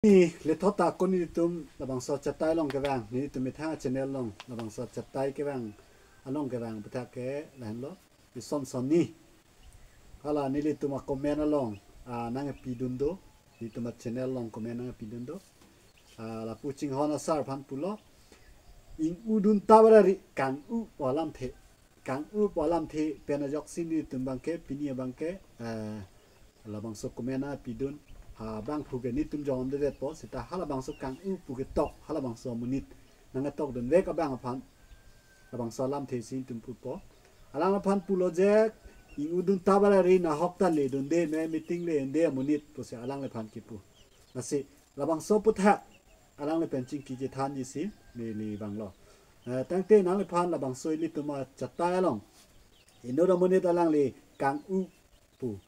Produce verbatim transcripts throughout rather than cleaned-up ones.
Ni lethot ta ko nelitum labangso achatai along kevang, nelitum methang channel along labangso achatai kevang along kevang aputhak ke lahenlo, ison son ni. Hala nelitum a-comment along, ah, nangpidun do, nelitum a-channel along comment nangpidun do. Ah, lapu chinghon asar aphan pulo. Ing-udun tabra ri kang-u pu alamthe. Kang-u pu alamthe pen ajoksi nelitum abangke, pini abangke, eh, labangso comment nangpidun. Ha abangphu ke nelitum jongdedetpo, seta halabangso kang-u pu ketok, halabangso amonit nangketokdunvek abang aphan labangso alamthe si nelitum pupo. Alang aphan pulo je, ing-udun tabra ri nahok ta ledunde, me meeting le-unde amonit pusi alangliphan kipu. Lasi labangso aputhak alangli pen chingki chethanji si neli vanglo. Eh, tangte nangliphan labangso ilitum achatai along inut amonit alangli kang-u pu,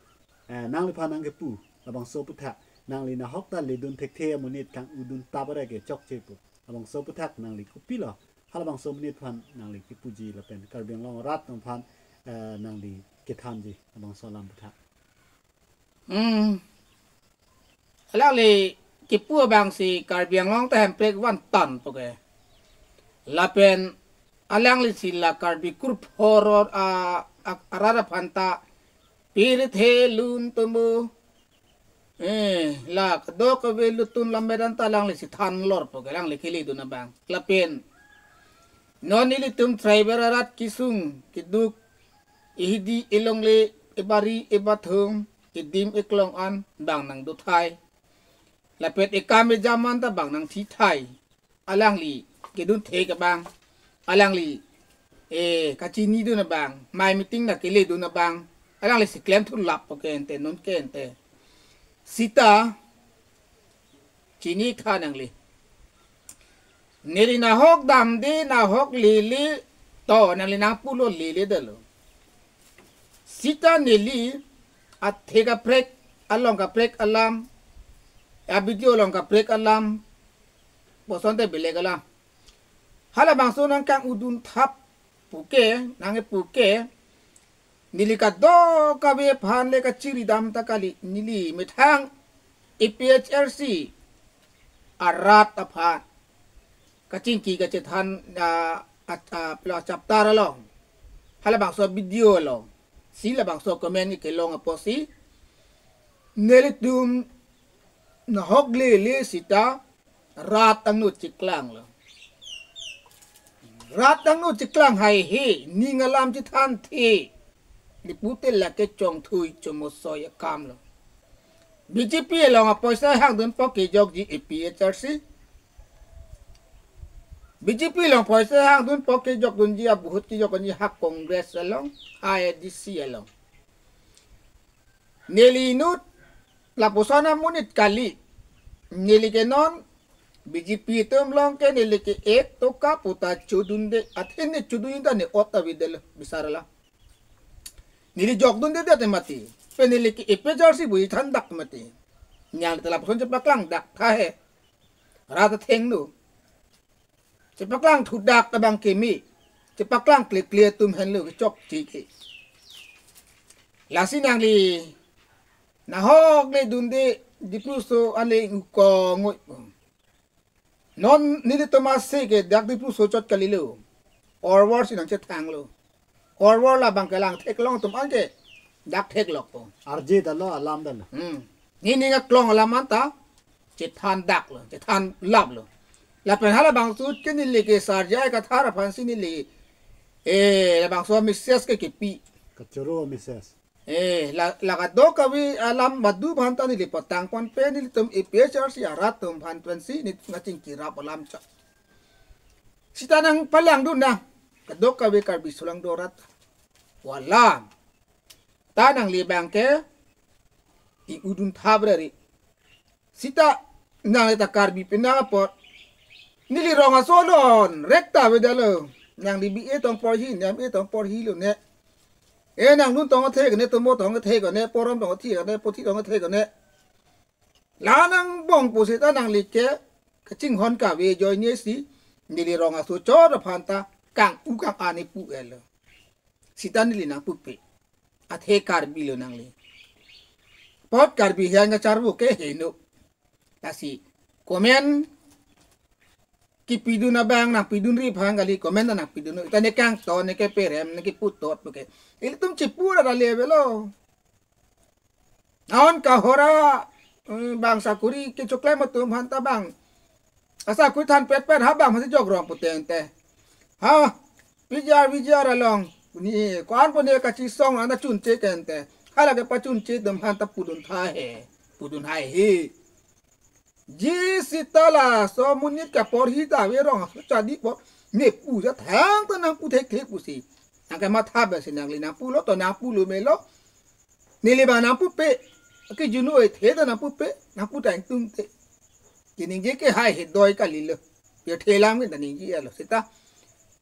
eh, nangliphan nangkepu labangso aputhak, nangli nahok ta ledun thekthe amonit kang-udun tabra ke chokche pu. Labangso aputhak nangli kopilo, halabangso amonit aphan nangli kipuji lapen Karbi Anglong arat atum aphan, eh, nangli kethanji labangso alam aputhak. Hmm. Alangli kipu abang si Karbi Anglong ta hemprek vantan pu ke. Lapen alangli si la Karbi kurphoror a, a, arat aphan ta pirthe lun tumbu. Eh, la kadokave lutun lam medan ta alangli si thanlor pu ke, alangli keledun abang. Lapen non ilitum tribal arat kesung keduk, ehidi elongle, ebari ebathung, edim eklong an bang nangdothai. Lapen ekam ejam an ta bang nangthithai. Alangli kedun thek abang, alangli, eh, kachinidun abang, mai meeting nangkeledun abang, alangli si klemthu lap pu ke ante, non ke ante. Seta chini tha nangli. Neli nahok damde, nahok lele, to nangli nangpulo leledetlo. Seta neli athe kaprek, along kaprek alam, a-video along kaprek alam, boson te belek alam. Halabangso nangkang-udun thap pu ke, nangkepu ke, neli kadokave aphan le kachiridam ta kali, neli methang A P H L C arat aphan kachingki kachethan, ah, ah, ah, pla chapter along, halabangso video along si labangso comment kelong apotsi nelitum nahok lele seta rat angno chiklanglo. Rat angno chiklang haihe, ning alam chethanthe. Lapu te lake chongthui chomosoi akamlo. B J P along apoisa hangdunpo kejokji A P H L C. B J P along poisa hangdunpo kejokdunji, a-vote kejokdunji ha Congress along, ha A D C along. Neli inut lapuson amonit kali. Neli ke non B J P atum along ke neli ke ek toka pu ta chodunde, athe ne chodun ta ne ot avedetlo, bisar la. Neli jokdundedet mati. Pen neli ke A P H L C bu chethandak mati. Neli ta lapuson chepaklang dak tha he. Rat athengno. Chepaklang thudak abang keme. Chepaklang klekle atum henlo kechokche ke. Lasi nangli nahok ledunde Dipluso ale ukong ngoi. Non nelitum ase ke dak Dipluso chot kalilo. Orwar si nangchethanglo. Orwar labang kelang theklong atum anke dak theklokpo. Arje dalo, alam dalo. Hmm. Neli nangklong alam anta chethan daklo, chethan laplo. Lapen halabangso ke neli ke sarjai kathar aphansi neli, eh, labangso message ke kepi. Kachoro message. Eh, la, la kadokave alam madu aphan ta neli patang ponpe, nelitum A P H L C arat atum aphan pensi neli kachingki rap alam chot. Seta nangpalangdun nang, kadokave Karbi solangdo arat. Wala. Ta nangli abang ke ing-udun thap rari. Seta nangli ta Karbi penang apot. Neli rong aso alon rek ta avedetlo. Nangli B A tong porhi, nang B A tong porhilo ne. Eh, nangdun tong athe ne, tomo tong athe ne, porom tong athe ne, pothi tong athe ne. La nangbong pusita nangli ke kachinghon kave ajoine si neli rong aso chot aphan ta kang-u kang-an ne pu-etlo. Seta neli nangpupe. Athe Karbi lo nangli. Apot Karbi hian kacharvo ke heno. Lasi Comment kipidun abang nangpidunri aphan kali, comment nangpidun. Ita ne kangton, ne keperem, ne keputot puke. Ilitum chipu ra kali avelo. Aon kahora, eh, bang sakuri kechoklem atum aphan ta bang. Asakuri thanpetpet ha bang masi jogrong putente. Ha, pijar pijar along. Ni kuan pone kachisong anta chunche kente. Hala kepachunche atum aphan ta pudun tha he. Pudun hai he. Ji sita laso monit kaporhi ta averong aso chadi apor ne pu ja thangta nangpu thekthe pusi. Nangkematha besi nangli nangpulo to nangpulo melo. Neli bang nangpupe. Ke junu e the ta nangpupe. Nangpu ta ingtungte. Keningje ke hai he doi kalilo. Pia thelam ke ta ningje alo sita.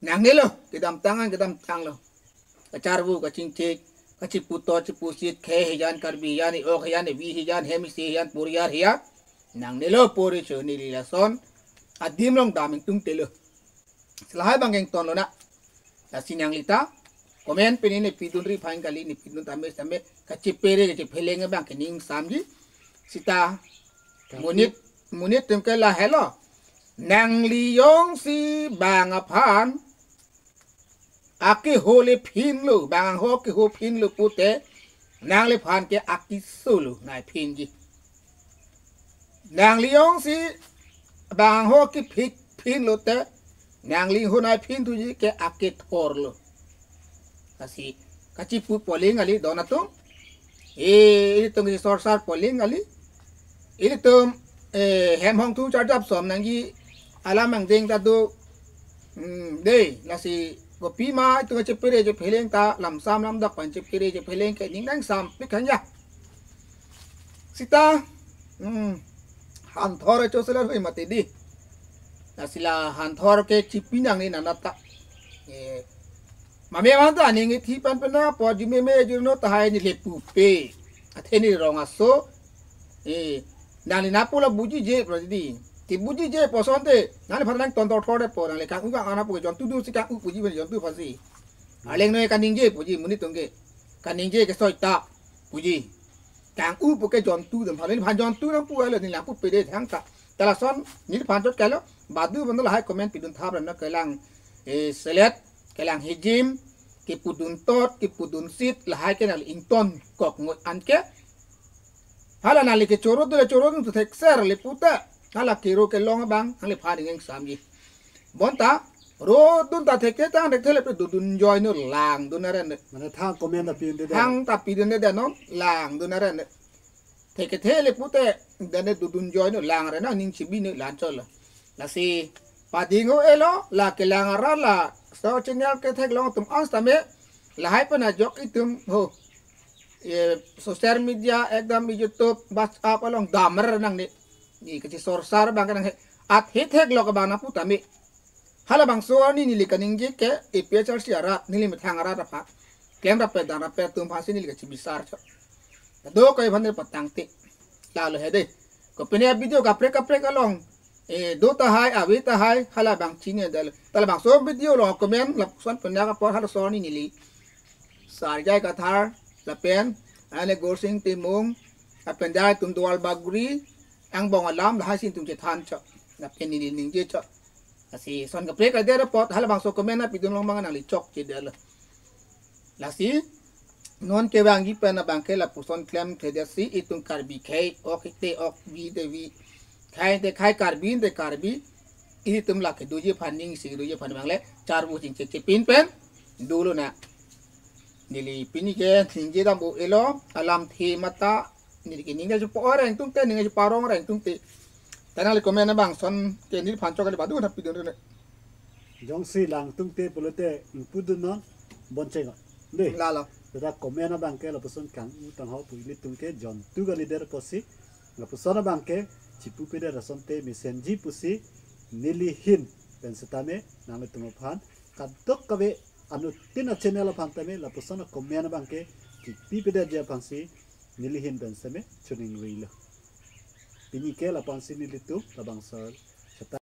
Nangnelo, kedamtang an kedamtanglo. Kacharvu, kachingchek, kachiputo, chipusit, khei hejan, Karbi hejan, e-ok hejan, evi hejan, hem isi hejan, poriar hejan. Nangnelo pori cho neli lason adim along dam ingtungtelo. Lahai bang ingtonlonang. Lasi nangli ta comment pen ne pidunri aphan kali, ne pidun tame tame kachepere kachepheleng abang ke ning samji. Sita monit, monit atum ke lahelo. Nangli jongsi bang aphan akehole phinlo, bang ho kehole phinlo pute, nangliphan ke akesolo nai phinji. Nangli jongsi bang ho kephik phinlo te, nangli ho nai phinthuji ke akethorlo. Lasi kachipu poling kali don atum. Eh, ilitum kesorsar poling kali. Ilitum, eh, hem hongthu charjap som nangji alam angdeng ta do. Hmm, dei, lasi kopima itum chepere chepheleng ta lamsam lamdak pen chepere chepheleng ke ning nangsampik hanya. Sita, hmm, hanthor cho selar hui mati di. Lasi la hanthor ke chipi nangne nanata. Eh, mame manta aning ithi pen pen na po jumeme juno tahai neli pupe. Athe neli rong aso. Eh, nangli nangpulo bujije berarti di. Ti bujije pu asonte, nangliphan nangton tor thor de po, nangli kang-u kang-an pu ke jontu dunsi kang-u puji pen jontu aphansi. Aleng noi kaningje puji monit atum ke. Kaningje ke soi ta puji. Kang-u pu ke jontu atum aphan, neliphan jontu nangpu alo, neli nangpupe de thangta. Ta lason neliphan chot kalo, badu bando lahai comment pidun thap rano kelang, eh, selet, kelang hijim, kepudun tot, kepudun sit, lahai ke nangli ington kok ngot anke. Hala nangli kechoro dule choro dun tu thekser le puta. Hala kero kelong abang, nangliphan ingsamji. Bonta, ro dun ta thekthe tang thekthe le pe dodun joino langdun aren. Mane thang comment ta pidunde de. Thang ta pidunde de non, langdun aren. Thekthe le pute, dane dodun joino lang aren, ning chibino lang cholo. Lasi, padingo elo, la kelang arat laso channel ketheklong atum an setame, lahai pen ajok itum ho. Eh, social media, ekdom YouTube, WhatsApp along damar nangne. Ni kachisorsar abang ke nanghe. Athe theklok abang nangpu tame. Halabangso arni neli kaningje ke APHLC arat, neli methang arat aphan. Klem rapet dam rapet atum aphansi neli kachibisar cho. Kadokave aphan neli patangte. Lalo he dei. Kopine video kaprek kaprek along. Eh, do tahai, ave tahai, halabang chinine dal. Ta labangso video along comment lapuson pen dak apor halaso arni neli Sarjai Kathar, lapen, ane Gorsing Timung, lapen dai atum Duar Bagori, angbong alam, lahai si itum chethan cho, lapen neli ningje cho. Lasi son kaprek kader apot, halabangso comment nangpidun long abang nangli chokche dalo. Lasi, non kevangji pen abang ke lapuson klemkledet si itum Karbi khei, ok te ok, vi te vi, khai te khai, Karbi te Karbi, itum lake doji aphan ning si doji aphan abang le, charvu chingchek chepin pen, dolo na. Neli pini ke ningje dam o elo, alamthe mata, neli ke ningje chupo orang tungte, ningje chupo orang tungte. Ta nangli comment abang son ke neliphan chok kali badu na pidun rene. Jongsi lang tungte pulote ingpudun non boncheng. Dei. Lalo. Tata comment abang ke lapuson kang-u tangho pu ilitum ke jontu kalidet apotsi. Lapuson abang ke chipupedet asonte mesenji pusi neli ahin pen setame nanglitum aphan kadokave anuttin a-channel aphan tame lapuson a-comment abang ke kipipedetji aphansi neli ahin pen setame choningrilo. Pini ke la-ansi nelitum labangso